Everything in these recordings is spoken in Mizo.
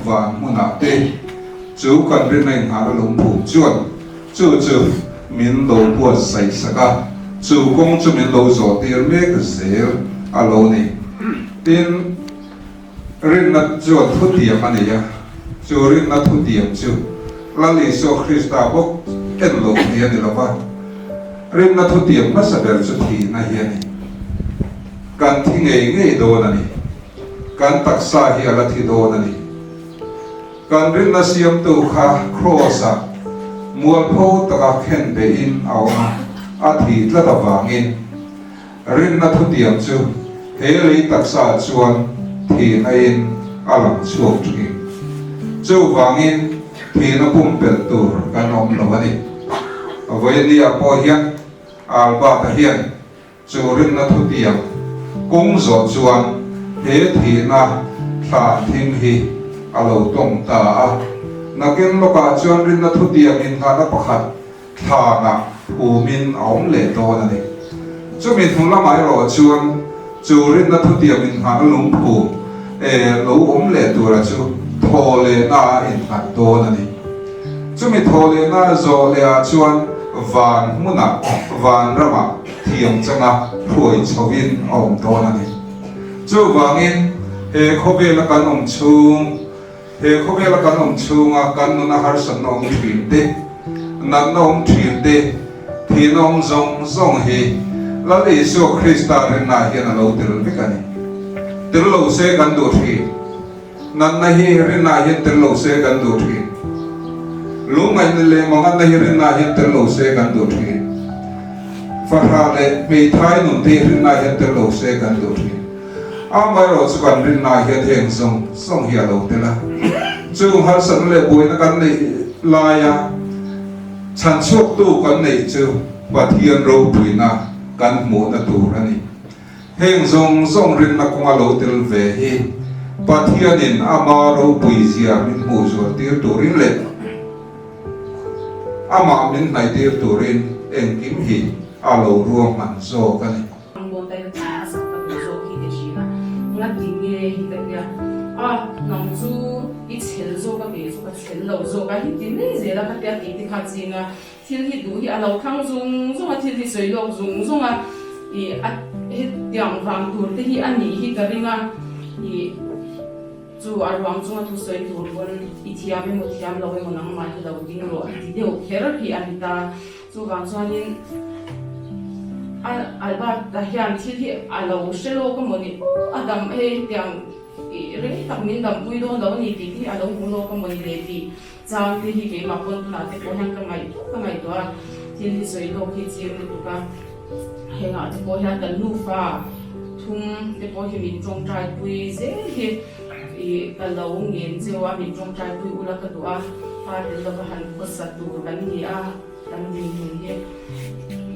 van hmunah te chu kan rinna inghahna lungphum chuan chu chu min lo buatsaih sak a, chu kawng chu min lo zawh tir mek zel a lo ni. Tin, rinna chuan thutiam a nei a, chu rinna thutiam chu Lal Isua Krista bawk en loh thei a ni lo va, rinna thutiam hmasa ber chu thihna hi a ni. Kan thi ngei ngei dawn a ni. Kan taksa hi a la thi dawn a ni. Kan rinna siamtu kha Kraws-ah mualpho taka khen behin a awm a, a thi tlat avangin rinna thutiam chu he lei taksaah chuan thihnain a lang chhuak thin. Chuvangin thihna pumpelh tur kan awm lo a ni. Vawinia pawh hian Albert-a hian Chu rinna thutiang kawng zawh chuan he thihna thlan thim hi a lo tawng ta a. Nakin lawkah chuan rinna thutiang inngahna pakhat thlanah phumin a awm leh dawn a ni. Chumi hnu lamah erawh chuan chu rinna thutiang inngahna lungphu e lo awm leh tura chu thaw lehna a innghat dawn a ni. Chumi thaw lehna zawh lehah chuan van hmunah, van ramah thiam changa hruai chhoin a awm dawn a ni. Chuvangin, he khawvela kan awm chhung, he khawvela kan awm chhunga kan nuna harsatna awm thin te, natna awm thin te, thihna awm zawng zawng hi Lal Isua Krista rinnaah hian a lo tel vek a ni. Tel lo se kan duh thin. Natna hi rinnaah hian tel lo se kan duh thin. Lungngaihna leh mangatna hi rinnaah hian tel lo se kan duh thin. Fahrah leh hmeithai nun te hi rinnaah hian tel lo se kan duh thin. Amaherawh chu kan rinnaah hian heng zawng zawng hi a lo tel a. Chung harsatna leh buaina kan neih laia chhanchhuaktu kan neih chu Pathian ropuina kan hmuhna tur a ni. Heng zawng zawng rinna kawnga lo tel ve hi Pathianin ama ropui zia min hmuh zual tir turin leh amah min hnaih tir turin engkim hi a lo ruahman zawk a ni. Tawngtaina chhung a sak ka duh zawk hi ti thin a, ngati nge hi ka tia a, nang chu i chhel zawk a kei chu ka chhel lo zawk a, hi ti mai zel a ka tia tih te kha ching a. Thil hi duh hi a lo thlang zung zung a, thil hi sawi lawk zung zung a, ih a hetiang vang tur te hi a nih hi ka ring a, ih chu a ruang chunga thusawi tur pawn i thiam emaw thiam lo emaw nangmah hi lo ding rawh a ti deuh kher hi a ni ta. Chuvang chuanin a Albert-a hian thil hi a lo hre lawk emaw ni a dam hei hetiang ih rei tak min dampui dawn lo a ni tih te hi a lo hmu lawk emaw ni le tih Chang te hi keimah pawn tunah te pawh hian ka ngaihtuah ka ngaihtuah a, thil hi sawi lawk hi chim lutuk a, hengah te pawh hian kan nufa thum te pawh hi min tawngtai pui zel hi ih ka lo ngen cheu a, min tawngtai pui ula ka duh a, pa tel lova han khawsa tur kan ni a. Kan dinhmun hi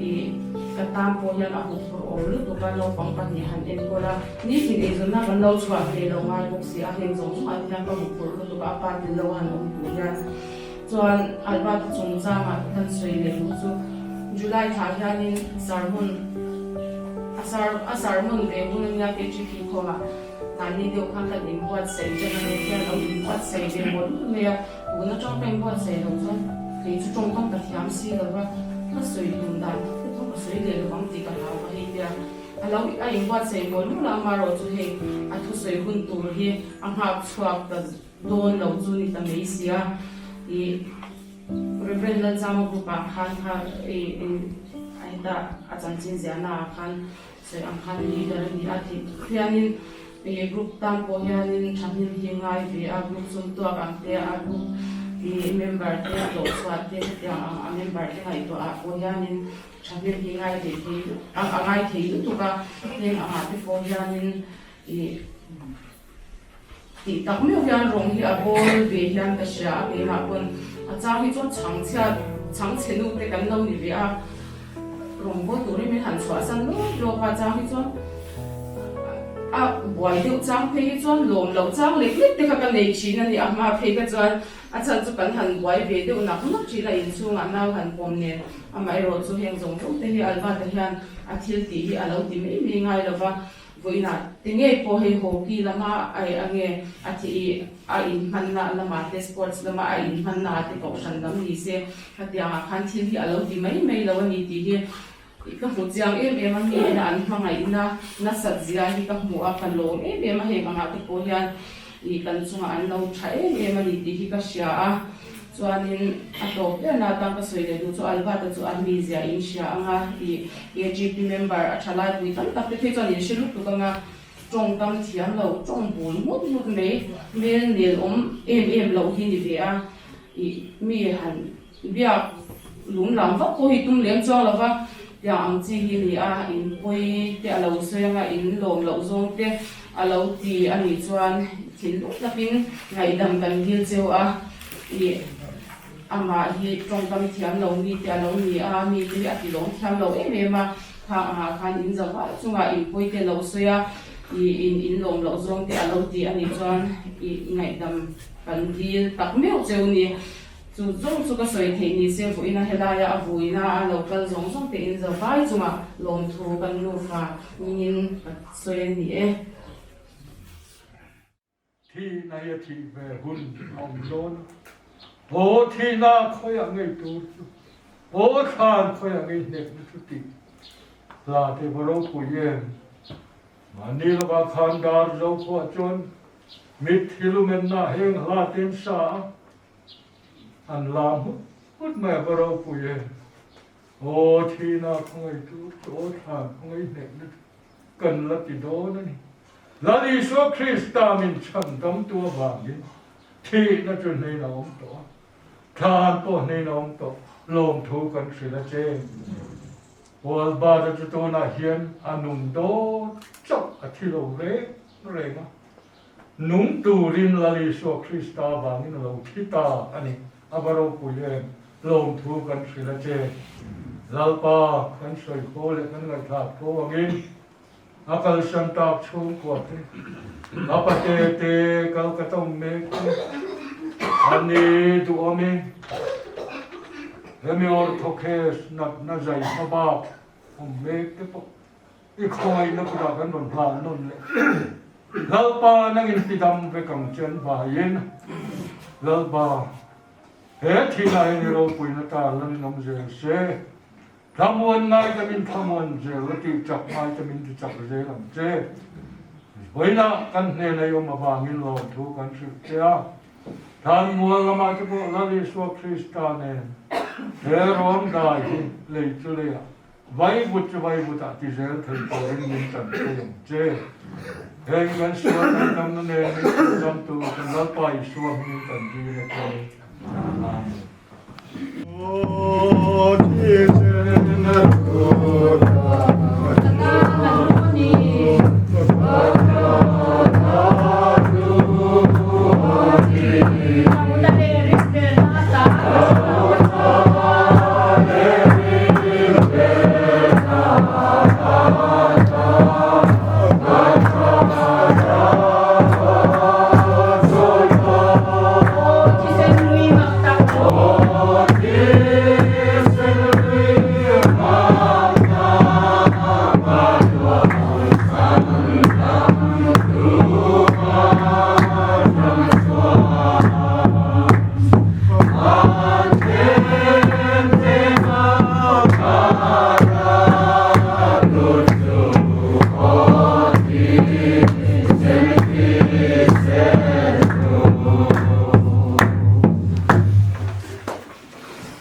ih ka tan pawh hian a huphurh awm lutuk a, naupang pahnih han enkawl a, nitin eizawnna kan lo chhuah ve lo ngai bawk si a, heng zawng zawngah te hian ka huphurh lutuk a, a pa tel lo han awm tur hian. Chuan Albert chungchangah kan sawi leh duh chu July thla hianin sermon a sar a sermon ve hun a nia KGP khawmah mahni deuh khan kan inbuatsaih ṭan a ni hian lo inbuatsaih ve mawlh mai a. Tun atang ka inbuatsaih loh chuan kei chu tawngkam ka thiam si lo va, ka sawi tum dan tak te pawh ka sawi leh lovang tih ka hlau ka hei tia. A lo a inbuatsaih mawlh mawlh a, amaherawh chu hei a thusawi hun tur hi a nghak chhuak ta dawn lo chu ni ta mai sia. Ih Reverend Lalzama group ah khan kha ih heta a chanchin ziahna ah khan Sawi ang khan leader a ni a tih hianin ih group tan pawh hianin thahnem hi ngai ve a, group sum tuak ang te a group ih member te a hlawh chhuah te hetiang ang a member te ngaihtuah ah pawh hianin thahnem hi ngai ve thei a ngai thei lutuk a, heng angah te pawh hianin ih. Tih tak meuh hian rawng hi a bawl ve hian ka hria a, keimah pawn a chang hi chuan chhangchhia chhangchhe nu te kan lo ni ve a, rawng bawl turin min han chhuahsan lawp lawp a, chang hi chuan a buai deuh chang phei hi chuan lawm loh chang lek lek te kha ka nei thin a ni, a hma phei kha chuan a chhan chu kan han buai ve deuh nak nak thin a, inchhungah nau han pawm nen amaherawhchu heng zawng zawng te hi Albert-a hian a thil tih hi a lo ti mai mai ngai lo va. Vawiinah ti ngei pawh hei hockey lama a eh ange a thi i a inhmanna lamah te sports lama a inhmanna ah te kohhran lam ni se khatiangah khan thil hi a lo ti mai mai lo a ni tih hi ka hmu chiang em em a, mi ina an hmangaihna nasat zia hi ka hmu a, ka lawm em em a heng angah te pawh hian ih kan chungah an lo tha em em a ni tih hi ka hria a. Chuanin a tawp berna atan ka sawi leh duh chu Albert-a chu a mizia in hria anga ih KGP member a tha laipui tam tak te phei chuan in hre lutuk anga tawngkam thiam lo tawng bul ngut ngut mai hmel nel awm em em loh hi ni ve a ih mi han biak lung lam vak pawh hi tum lem chuang lo va tiang ang chi hi ni a in pawi te a lo sawi anga in lawm loh zawng te a lo ti a nih chuan thinlung takin ngaihdam kan dil cheu a. Ih, amah hi tawngkam thiam lo mi te a lo ni a, mi te hi a ti lawm thiam lo em em a, khang angah khan in zavai chungah in pawi te lo sawi a, ih, in in lawm loh zawng te a lo ti a nih chuan ih ngaihdam kan dil tak meuh cheu ni. Chu zawng chu ka sawi theih ni se vawiin a helaia a vuina a lo kal zawng zawng te in zavai chungah lawmthu kan nufa ningin ka sawi a ni e. Thihna hi a thih ve hun a awm dawn a, Aw thihna khawiah ngei tur chu, aw thlan khawiah ngei hnekna chu tih hla te va ropui em. Mahni lawkah khan dar zo khuah chuan mitthi lumenna heng hla te an sa a, an lam hut hut mai a va ropui em. Aw thihna khawngaih tur chu, aw thlan khawngaih hnekna chu kan la ti dawn a ni. Lal Isua Krista min chhandamtu avangin thihna chu hnein a awm tawh a, thlan pawh hnein a awm tawh, lawmthu kan hrilh a che. Hualbata chu tunah hian a nung dawn chauh a thi lo reng reng a, nung turin Lal Isua Krista avangin a lo thi ta a ni. A va ropui em, lawmthu kan hrilh a che. Lalpa kan sawi khaw leh kan ngaihthlak tho angin a kalsan tak chhungkua te, a pate te kal ka tawng mek te, an ni duhawm i hemi orthokhes natna zai hmabak awm mek te pawh i khawngaihna kutah kan rawn hlan nawn leh. Lalpa nangin tidam vek ang che an vaiin Lalpa he thihna hian i ropuina tar lan in awm zel se. Thlamuan ngai ta min thlamuan zel a tih chak ngai ta min ti chak zel ang che. Vawiinah kan hnena i awm avangin lawmthu kan hrilh che a. Thlanmual lamah te pawh Lal Isua Krista nen he ruam dai hi lei chu leiah vaivut chu vaivutah ti zel thei turin min tan thei ang che. Heng kan sual kan damna nen min tihzamtu kan Lalpa Isua hmingin kan dil a che. Amen.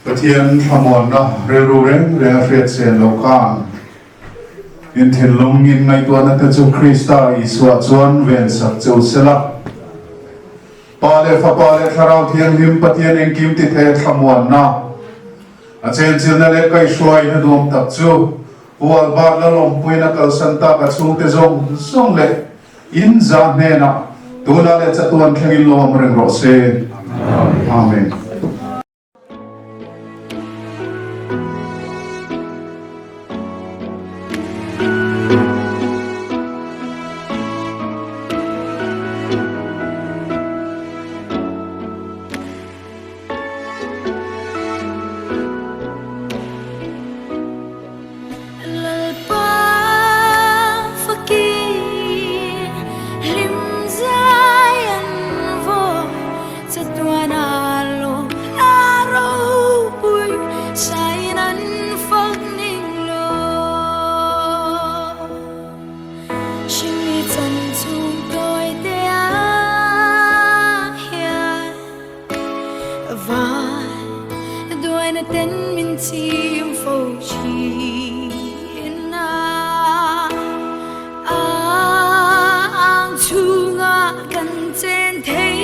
Pathian thlamuanna rilru reng reng a hriat chian loh khan in thinlung in ngaihtuahna te chu Krista Isua chuan ven sak cheu sela. Pa leh Fapa leh Thlarau Thianghlim Pathian engkim ti thei a thlamuanna a chenchilna leh kaihhruaina duam tak chu Pu Albert Lalawmpuiin a kalsan tak a chhungte zawng zawng leh in za hnenah tunah leh chatuan thlengin lo awm reng rawh se. Amen. Lalpa fakin. ten min chim fo thin a. A ang chhungah kan chen thei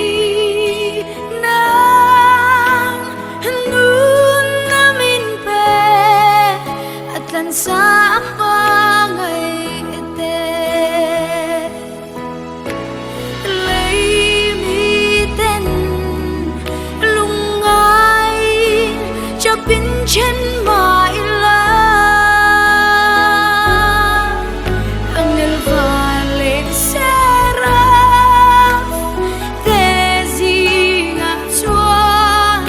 nang nunna min pe a tlansa a hmangaih te. Lei mi ten lungngai chapin then mah ila Angel van leh seraph te zingah chuan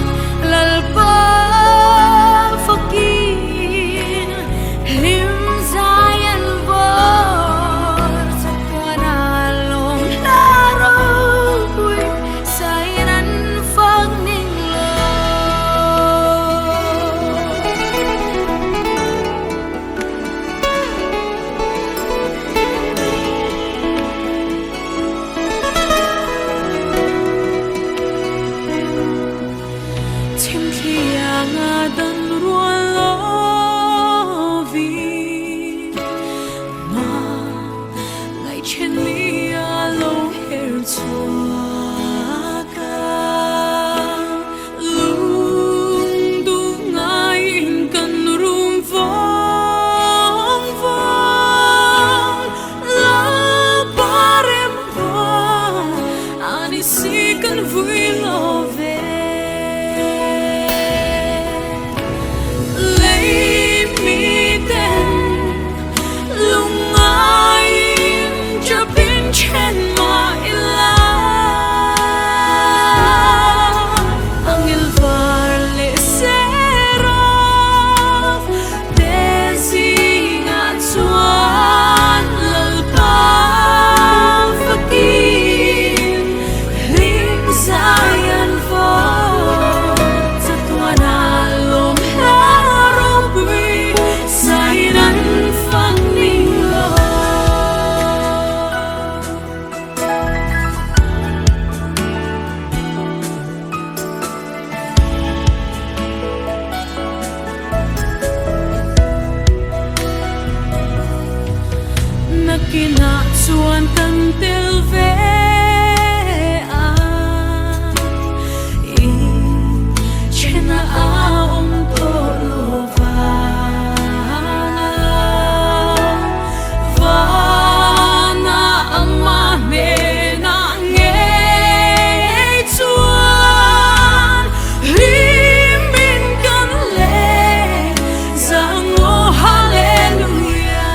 Lalpa fakin hlim zai an vawr chatuan a lawm hla ropui sain an fak ning lo. Chhimthlianga dan rual lovin hma ngaihchen ni a lo her chhuak a. Lungduh ngaiin kan rum vawng vawng Lalpa rem vawng a ni si kan vui lo ve. Lei mi ten lungngaiin chapin then mah ila. Angel var leh seraph te zingah chuan Lalpa fakin hlim zai an vawr chatuan a lawm hla ropui sain an fak ning lo. Nakinah chuan kan tel ve a, i chhena a awm tawh lo vang a, vana amah hnenah ngei chuan hlimin kan leh zangaw Hallelujah.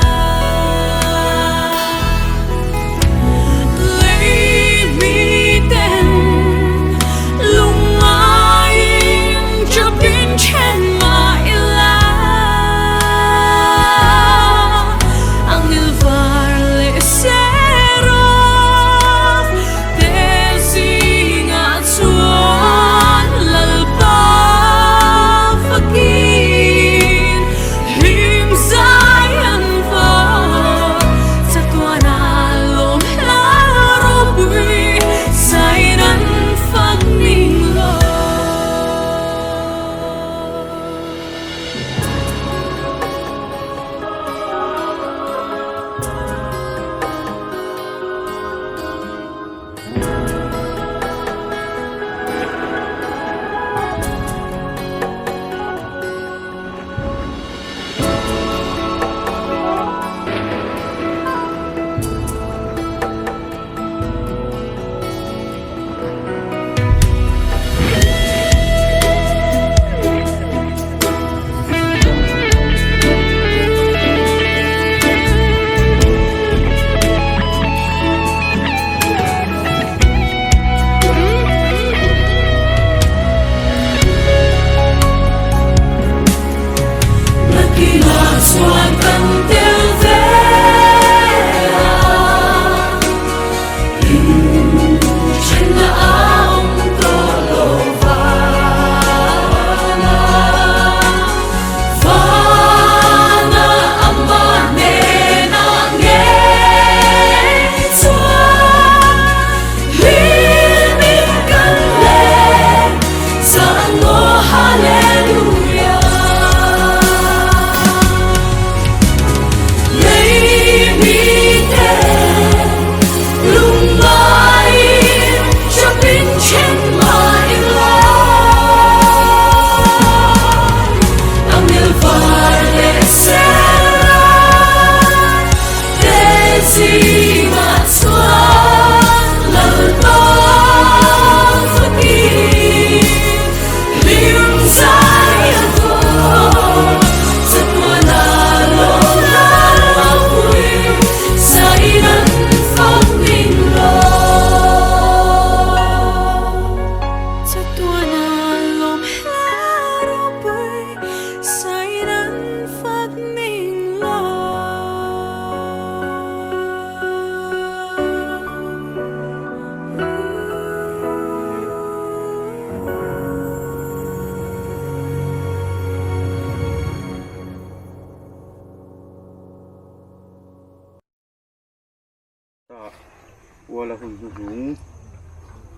puala hun hnuhnung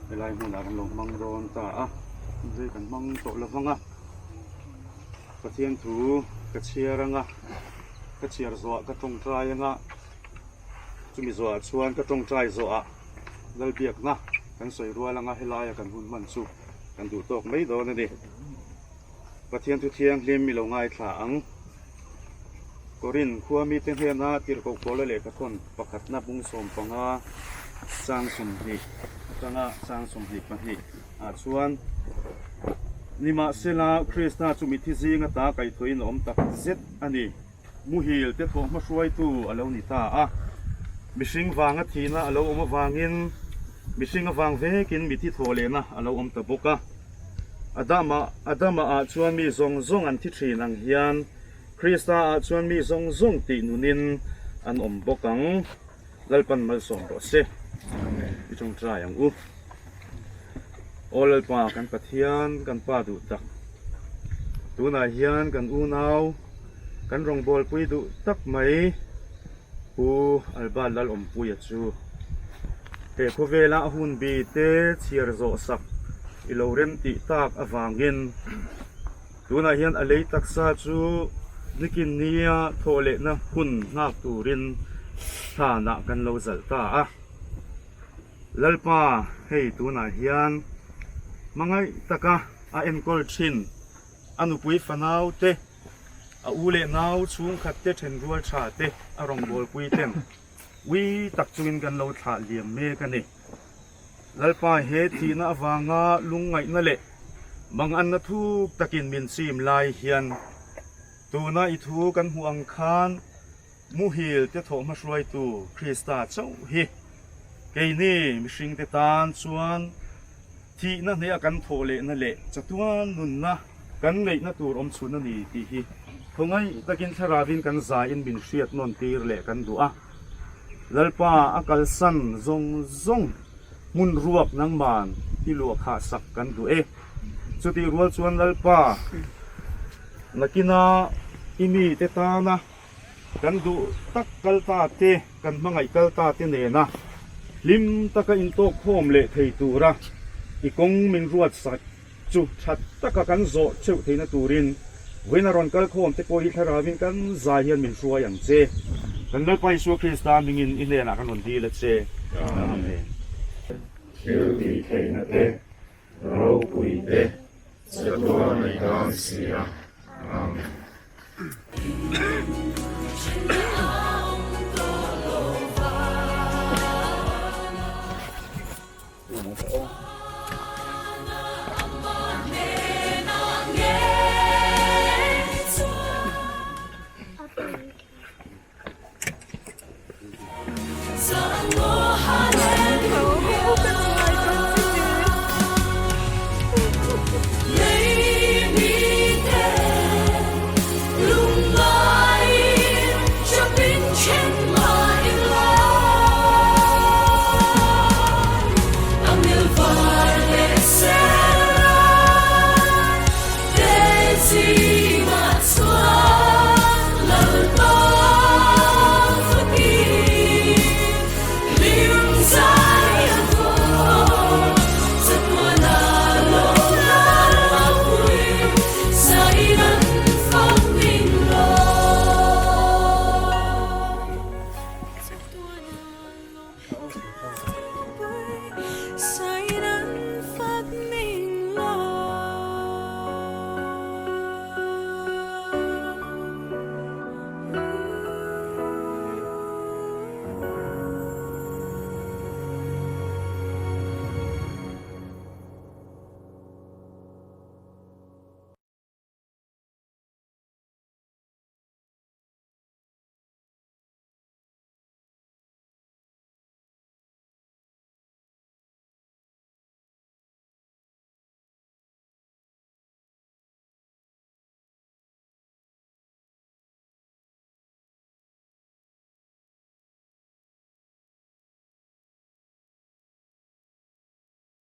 helai hmunah kan lo hmang dawn ta a, zui kan hmang tawh lo vang a, Pathian thu ka chhiar anga ka chhiar zawhah ka tawngtai anga chumi zawhah chuan ka tawngtai zawhah Lalbiakna kan sawi rual anga helaia kan hun hman chu kan duh tawk mai dawn a ni. Pathian thu thianghlim i lo ngaithla ang. Korin khua mite hnena tirhkoh Paula lehkhathawn pakhatna bung 15 chang 20 atanga chang 22 ah chuan, Nimahsela, Krista chu mithi zing ata kaihthawhin a awm tak zet a ni. Muhil te thawhhma hruaitu a lo ni ta a. Mihring vanga thihna a lo awm avangin mihring avang vekin mithi thawh lehna a lo awm ta bawk a. Adama Adama ah chuan mi zawng zawng an thi thin ang hian Krista ah chuan mi zawng zawng tih nunin an awm bawk ang. Lalpan malsawm rawh se. I tawngtai ang u. Aw Lalpa kan Pathian kan Pa duh tak. Tunah hian kan unau kan rawngbawlpui duh tak mai Pu Albert Lalawmpuia chu he khawvela a hun bi te chhiar zawh sak i lo rem tih tak avangin tunah hian a lei taksa chu nikin nia thawh lehna hun nghak turin hlanah kan lo zalh ta a. Lalpa, hei tunah hian hmangaih taka a enkawl thin a nupui fanau te, a u leh nau chhungkhat te thenrual tha te a rawngbawlpui ten ui tak chungin kan lo thlah liam mek a ni. Lalpa he thihna avanga lungngaihna leh manganna thuk takin min chim lai hian tuna i thu kan hmuh ang khan Muhil te thawhhma hruaitu Krista chauh hi keini mihringte tan chuan thihna hneha kan thawh lehna leh chatuan nunna kan neihna tur awm chhun a ni tih hi khawngaih takin thlarauin kan zaiin min hriat nawn tir leh kan duh a. Lalpa a kalsan zawng zawng hmun ruak nangman i luah khah sak kan duh e. Chutih rual chuan Lalpa nakina i mite tana Kan duh tak kal ta te, kan hmangaih kal ta te nena hlim taka intawk khawm leh thei tura i kawng min ruat sak chu tha taka kan zawh theuh theihna turin vawiin a rawn kal khawm te pawh hi thlarauin kan zai hian min hruai ang che. Kan Lalpa Isua Krista hmingin i hnenah kan rawn dil a che. Amen. Thil tih theihna te, ropui te, chatuan i tan si a. Amen.